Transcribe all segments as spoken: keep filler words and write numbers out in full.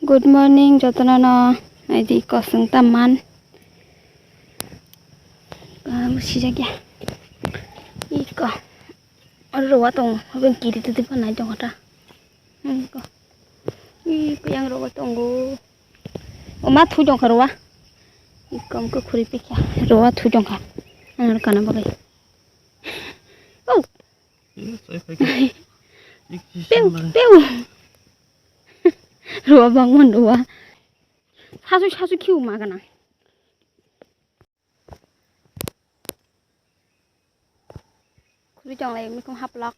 Good morning, jotono no. Naidi kosong ta man. Ah, sijak ya. Iko. Oro rowa tong, oben kiri titi pa nai tong ta. Iko. Iko yang rowa tongo. O ma thu tong kha rowa. Iko amko khuri pikya. Rowa thu tong kha. Ang kana bagai. Oh. Pew, pew. Rowa bangman rowa. Sasu, sasu khiu ma gana. Khuri tong lai mikung haplok.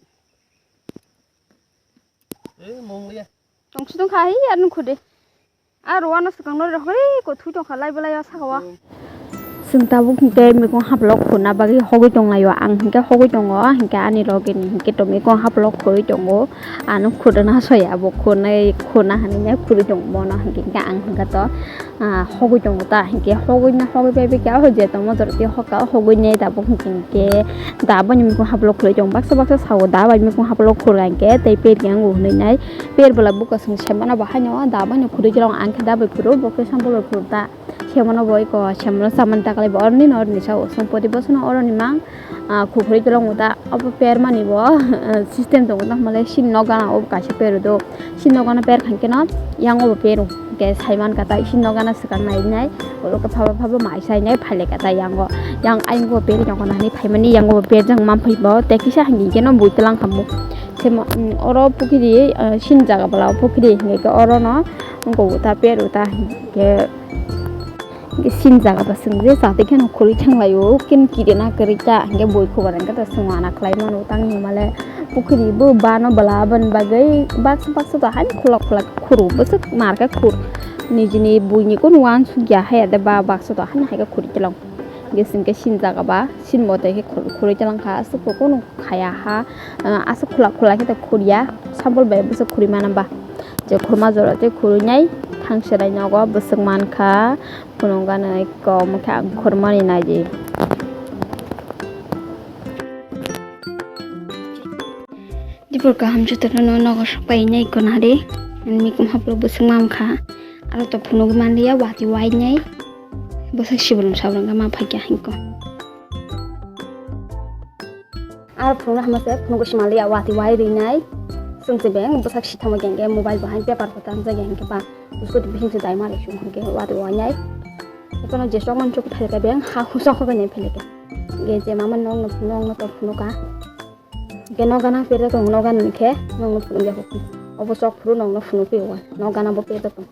Eh, mong ya. Tong si tong kha hi ar nung khudi. Ar rowa no swkang no rok ri ko thu tong kha lai belai o saka o. Chwng tabuk hinkhe mikung haplok khuna bagwi hogwi tong lai o. Ang hinkhe hogwi tongo, hinkhe ani loge ni hinkhe to mikung haplok khurwi tongo. Ano khudana soya bo khunai khuna hinwi khurwi tong bono hinkhe ang hinkhe to. Ah, hogwi tongo ta, hinkhe hogwi na hogwi bai bikya o je tongma jora tei hoka o hogwi ne tabuk hinkhe da boni mukung haplok khwlai tongo, baksa baksa sao da bai mukung haplok khwlai hinkhe tei per yang o hwnwi nai per bwla bukasong semano bo haino da boni khwlai tongo, ang khe da bai phuru bo khe sambo bai phuru ta semano bo eko semano chamani ta kalai bo oroni no oroni sao sompoti bosono oroni mang. Ah, khukhrwi kwlwng ta obo per mani bo, ah, system tongo tamo le sini nok gana obo kaisa per do. Sini nok gana per khankhe no yang obo per o. Hwnkhe sai mankha ta sini nok gana swkang nai nai. Oro khe phaba phaba mai sai nai phai lai kha ta yang o. Yang ayang bo per jong nani phai mani yang obo per jang man phai bo. Tei kisa hwnkhe no bui twlang khamu. Semo, um, oro pukhiri, ah, sini jaga bwla o pukhiri hwnkhe oro no wngkha ta per o ta hwnkhe. Hingke sin jaga ba seng je sa tei kheno khuri thang lai o ken kiri na kwrwi ta hingke boi khubar hingke ta song ana khlai mano tang ni male pukhiri bo bano bwla aboni bagwi baksa baksa ta haino khulok khulok khuru bwswk mar khe khur nijini buini kunu uansuk ya haya de ba baksa ta haino hai khe khuri tolong hingke singke sin jaga ba sin bo tei khe khur-, khuri tolong kha aswk bo kunu khaya ha aswk khulok khulok khe ta khuriya sabol bai bwswk khuri mano ba. Je khurma jora tei khurui nai thang serai nogo bwswk mankha, phunuk gana ekko omo khe ang khurmani nai di. Dipor kaham jotono no nogo sok pai nai ekko nari, mikung haplo bwswk mankha, aro to phunuk manliya watwi wai nai, bwswk sibrwng sabrwng ma phaikha hinko. Aro phunukno hamya se phunukgo simanliya watwi wai rwnai. Chwng se beng bwsak sithangma khe hwnkhe mobile bo hai paper bo tangjak ya hwnkhe ba scooty bising se daima rw sung hwnkhe watwi wainai. Ekheno jesok mani chukui thai khe beng ha husok hokhe nai phai khe. Hwnkhe je mama nokno phunuk nokno to phunukha. Hwnkhe nok gana perjak tongo nok gana hwnkhe nokno phunukya khe. Obo chok phuru nokno phunuk phio nok gana bo perjak tongo.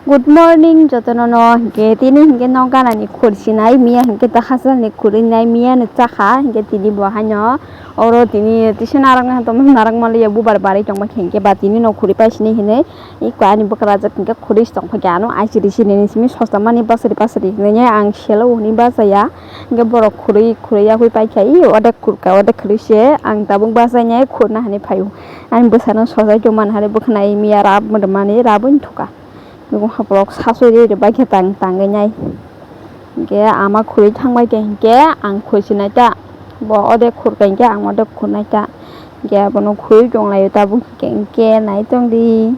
Good morning jotono no, hingke tini hingke nok gana ni khursi nai miya hingke ta hachal ni khurui nai miya no chakha hingke tini bo haino oro tini tisa narang na tongma narang maliya bubar bari tongma hingke ba tini no khurui paisini hinui iko ani bwkra jak hingke khurui tongpha khe ano aisiri sini ni simi sosta mani basari basari hinui ang selo hwnui bachaya hingke borok khurui khurui yagui paikha i odek khurka odek khurui se ang tabuk bachai nai khurna hinui phaio. Ani bwsano sojai tongmani hai bwkhwnai miya rab mwdwmani rabwni thuka. Nukung haprok sasui rw rw baikhe tang tangwi nai. Hinkhe ama khurui thangbai khe hinkhe ang khurui sinai ta. Bo odek khurkha hinkhe ang odek khurnai ta. Hinkhe abono khurui tonglaio tabuk hinkhe hinkhe nai tongdi.